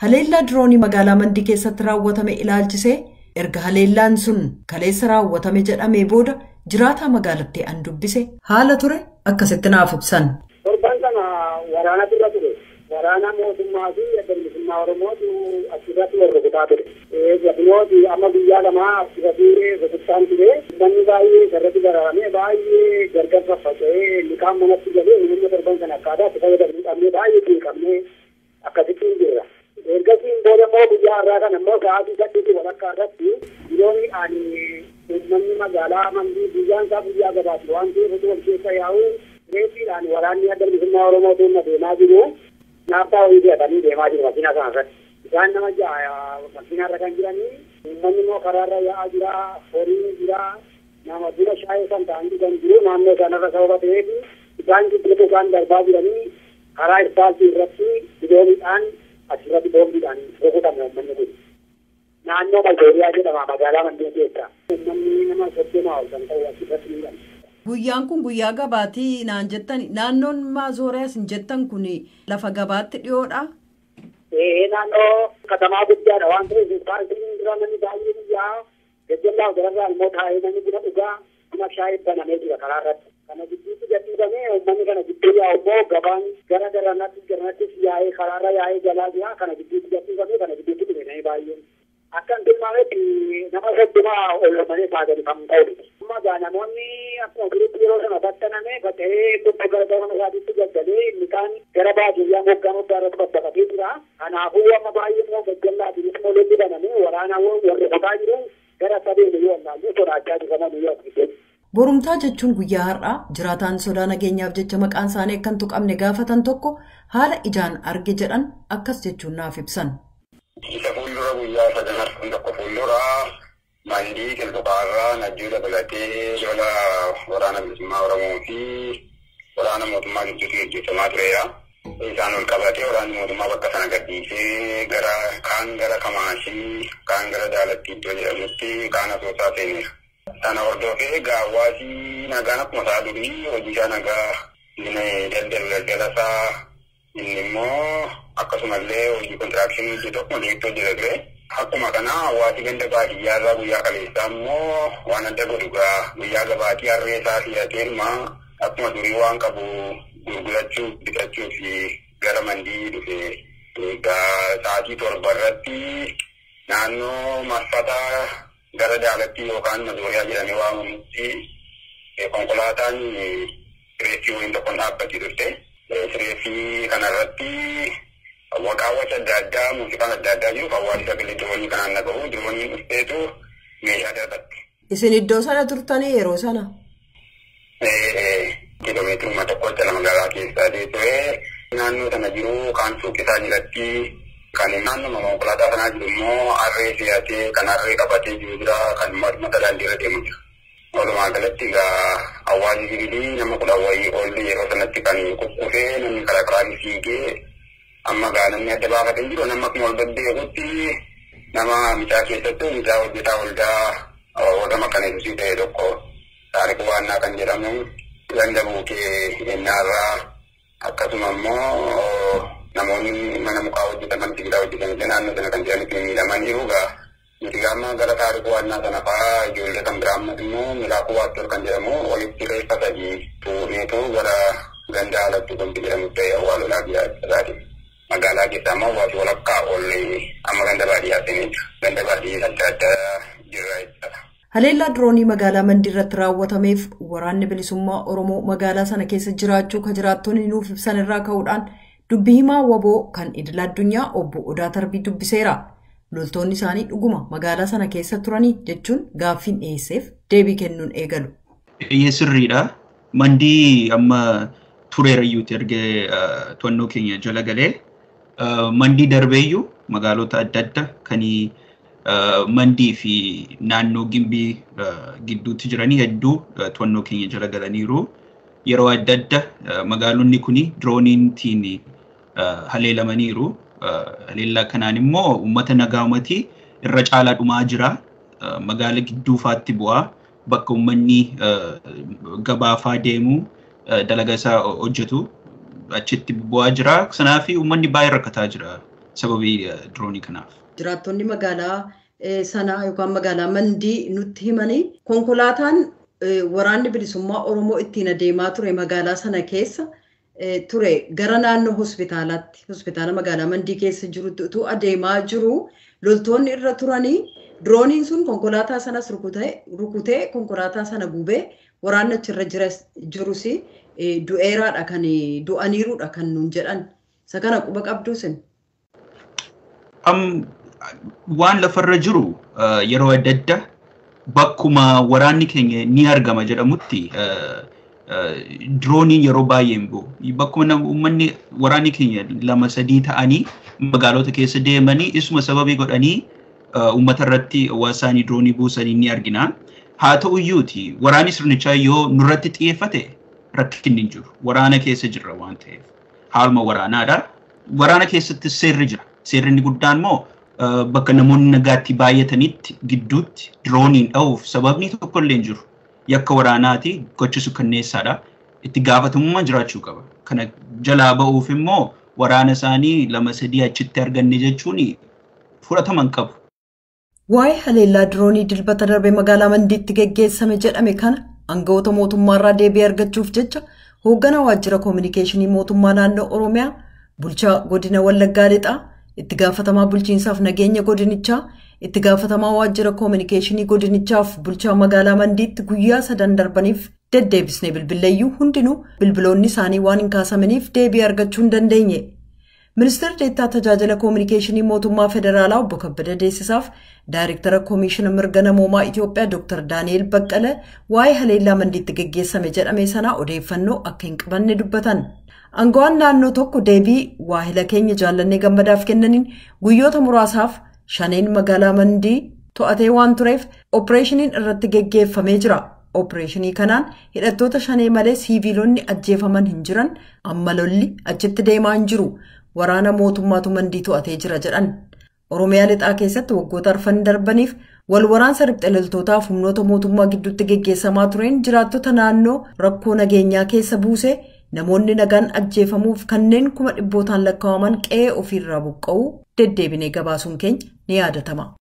Haleellaa diroonii magaalaa Mandii keessatti raawwatame ilaalchisee erga haleellaan sun kaleessa raawwatame jedhamee booda jiraataa magaalattii an dubbise haala ture akkasitti naaf ibsan. Torban kana waraana dura ture. Waraana mootummaa fi adda bilisummaa Oromootu achirratti wal rukutaa ture. Gabinooti amma guyyaa 2 achirratti rukuttaan ture. Manni baay'ee irratti dararamee baay'ee gargar faffaca'ee liqaan manatti galee namni torban kana akkaataa itti fayyadamnu dhabnee baay'ee xiinqabnee akkasitti hin jirra. Ergasiin booda immoo guyyaa har'aa kana immoo sa'aatii 8 walakkaa irratti yeroon ani uummanni magaalaa Mandii guyyaan isaa guyyaa gabaati waan ta'eef utuu wal keessa yaa'u reefiidhaan waraanni adda bilisummaa Oromoo tuunna deemaa jiru. Naaffaa wayii fe'atanii deemaa jiru makiinaa sana irratti. Isaan nama 6 makiinaa irra kan jiranii uummanni immoo karaarra yaa'aa jira, horiin jira, nama buna shaayee kan ta'anii kan jiru naannoo sanarra sababa ta'eef isaan gidduutti isaan darbaa jiranii karaa ispaaltii irratti bidooniidhaan achirratti boombiidhaan rukutame uummanni kun. Naannoo Maltooriyaa jedhama magaalaa Mandii keessa. Uummanni nama 30 ol kan ta'u achirratti miidhame. Guyyaan kun guyyaa gabaatii naan jettan naannoon Maazooriyaas hin jettan kun lafa gabaatti dhiyoodha. Naannoo katamaa guddaadha waan ta'eef ispaaltiin dura namni baay'een iyyaa gajjallaa gararraa immoo taa'ee namni buna dhugaa buna shaayii banamee jira karaa irratti. Kana gidduutti gadhiifamee uummanni kana gidduu yaa'u immoo gabaan gara garanatti garanattis yaa'ee karaarra yaa'ee jalaa jira kana gidduutti gadhiifamee kana gidduutti dhufe namni baay'een. Akka hin tilmaametti nama 30 ol malee saagani kan ta'u. Amma gaa namoonni akkuma jirutti yeroo sana battaname faca'ee tokko gara gara mana isaatiitti gaggalee inni kaan gara baadiyyaa moggaa moggaa irratti babbaqatee jira. Kanaafuu amma baay'ee immoo gaggallaatiin immoo lolli banamee waraana warri qotaa jiru gara sabeen yoo allaallu sodaachaa jiru nama guyyaa gidduutti. Borumtaa jechuun guyyaa har'aa jiraataan sodaa nageenyaaf jecha maqaan isaanii akka hin tuqamne gaafatan tokko haala ijaan arge jedhan akkas jechuun naaf ibsan. Isa fuuldura guyyaa sadan arfan tokko fuuldura Mandii Qilxuqaarraa Najjuu dabalatee lola waraana bilisummaa Oromoo fi waraana mootummaa gidduutti gaggeeffamaa tureera. Isaan ol qabatee waraanni mootummaa bakka sana gadhiisee gara kaan gara Kamaashii, kaan gara Daalattii iddoo jedhamutti kaan Asoosaa seeneera. Sana hordofee hawaasni nagaan akkuma isaa durii hojii isaa nagaa inni daldala daldala isaa inni immoo akkasumallee hojii kontiraakshinii hojjetu akkuma deeggartuu hojjeta ture. Akkuma kana hawaasni ganda baadiyyaa irraa guyyaa kaleessaa immoo waan adda godhu gaa guyyaa gabaatii harree isaa filateeruma akkuma durii waan qabu gurgurachuu bitachuu fi gara Mandii dhufe. Egaa sa'aatii 7 irratti naannoo marfata gara Daalattii yookaan Mazooriyaa jedhamee waamamutti konkolaataan sireessii wayiin tokkoon dhaabbatee turte. Sireessii kanarratti waqaawwan adda addaa muuziqaan adda addaa jiru hawaasni sagalee diroonii kanaan dhaga'u dirooniin dhufteetu meeshaa darbatte. Isin iddoo sana turtanii yeroo sana? Kiiloomeetiruma tokkotti lama magaalaa keessaa ture. Naannoo sana jiru kaan suuqisaa jiratti kan naannoo konkolaataa sanaa jiru immoo harree fe'atee kan harree qabatee jiru jira kan mata daandii irra deemu jira. Walumaa galatti egaa hawaasni sibiilii nama 10 wayii ol yeroo sanatti kan kukkufee namni karaa karaan fiigee amma gaa namni adda baafatee jiru nama akkuma wal babbeekutti nama mucaa keessattuu mucaa hojjetaa waldaa warra makaneessisii ta'e tokko Taarikuu Waannaa kan jedhamu ganda buukee ennaarraa akkasuma immoo namoonni mana mukaa hojjetan mana sibiilaa hojjetan illee naannoo sana kan jiranitti miidhamaniiru gaa nuti amma gara Taarikuu Waannaa sana fa'aa ijoollee kan biraa ammas immoo Milaakuu Waattor kan jedhamu walitti reeffa 3 fuuneetu gara ganda Alattuu kan jedhamu ta'e awwaalolaa biyya isaati. Magaalaa keessaa immoo hawaasni walakkaa ol amma ganda baadiyyaa seenee jira. Ganda baadiyyaa adda addaa jira jechuudha. Haleellaa diroonii magaalaa Mandii irratti raawwatameef waraanni bilisummaa Oromoo magaalaa sana keessa jiraachuu kan jiraattonni nuuf ibsan irraa ka'uudhaan dubbii himaa waboo kan idil addunyaa obbo Odaa Tarbii dubbiseera. Loltoonni isaanii dhuguma magaalaa sana keessa turanii jechuun gaaffiin dhiyeesseef deebii kennuun eegalu. Eeyyee sirriidha. Mandii amma tureerayyuuti erga to'annoo keenya jala galee Mandii darbeeyyuu magaalota adda addaa kan Mandii fi naannoo Gimbii gidduutti jiranii hedduu to'annoo keenya jala galaniiru. Yeroo adda addaa magaalonni kuni dirooniitiin haleelamaniiru. Haleellaa kanaan immoo uummata nagaa uummatii irra caalaa dhumaa jira. Magaala gidduufaatti bu'aa bakka uummanni gabaafaa deemu dalagaa isaa hojjetu achitti bu'aa jira. Kanaaf uummanni baay'ee rakkataa jira. sababii diroonii kanaaf. Jiraattonni magaalaa sanaa yookaan magaalaa Mandii nutti himanii konkolaataan waraanni bilisummaa Oromoo ittiin adeemaa ture magaalaa sana keessa ture gara naannoo hospitaalaatti, hospitaala magaalaa Mandii keessa jirutti utuu adeemaa jiru loltoonni irra turanii dirooniin sun konkolaataa sanas rukutee konkolaataa sana gubee waraanni achirra jirus du'eeraadha kan du'aniiruudha kan nuun jedhan. Isa kana quba qabduu sin? Waan lafarra jiru yeroo adda addaa bakkuma waraanni keenya ni argama jedhamutti dirooniin yeroo baay'ee hin bu'u. Bakkuma uummanni waraanni keenya 2-3 ta'anii magaalota keessa deemanii isuma sababii godhanii uummata irratti isaanii diroonii buusanii ni argina. Haa ta'uyyuuti waraanni sirnichaa yoo nurratti xiyyeeffate rakkinni hin jiru. Waraana keessa jirra waan ta'eef. Haaluma waraanaadha. Waraana keessatti seerri jira. Seerri inni guddaan immoo bakka namoonni nagaatti baay'atanitti gidduutti dirooniin dha'uuf sababni tokko illee hin jiru. Yakka waraanaati, gocha suukanneessaadha. Itti gaafatamummaan jiraachuu qaba. Kana jalaa ba'uuf immoo waraana isaanii 2-3 achitti arganne jechuun fudhatama hin qabu. Waa'ee haleellaa diroonii dilbata darbe magaalaa Mandiitti geggeessame jedhame kana aangawoota mootummaarraa deebii argachuuf jecha hoogganaa waajjira koominikeeshinii mootummaa naannoo Oromiyaa, bulchaa godina Wallaggaa Lixaa, itti gaafatamaa bulchiinsaaf nageenya godinichaa, itti gaafatamaa waajjira koominikeeshinii godinichaaf bulchaa magaalaa Mandiitti guyyaa 3 darbaniif deddeebisnee bilbilleeyyuu hundinuu bilbiloonni isaanii waan hin kaasamaniif deebii argachuu hin dandeenye. Ministeerri Deettaa Tajaajila Koominikeeshinii Mootummaa Federaalaa Obbo Kabbada Deessisaaf Daayireektara Koomishina Mirga Namoomaa Itiyoophiyaa Dr. Daani'el Baqqala waa'ee haleellaa Mandiitti geggeessame jedhame sanaa odeeffannoo akka hin qabanne dubbatan. Aangawaan naannoo tokko deebii waahila keenya Jaallannee Gammadaaf kennaniin guyyoota muraasaaf shaneen magaalaa Mandii to'atee waan tureef opereeshiniin irratti geggeeffamee jira. Opereeshinii kanaan hidhattoota shanee malee siiviilonni ajjeefaman hin jiran, amma lolli achitti deemaa hin jiru. Waraana mootummaatu Mandii to'atee jira jedhan. Oromiyaa lixaa keessatti waggoota 4 darbaniif wal waraansa riphxe loltootaaf humnoota mootummaa gidduutti geggeessamaa tureen jiraattota naannoo rakkoo nageenyaa keessa buuse namoonni nagaan ajjeefamuuf kanneen 100,000 lakkaa'aman qe'ee ofiirraa buqqa'uu deddeebinee gabaasuun keenya ni yaadatama.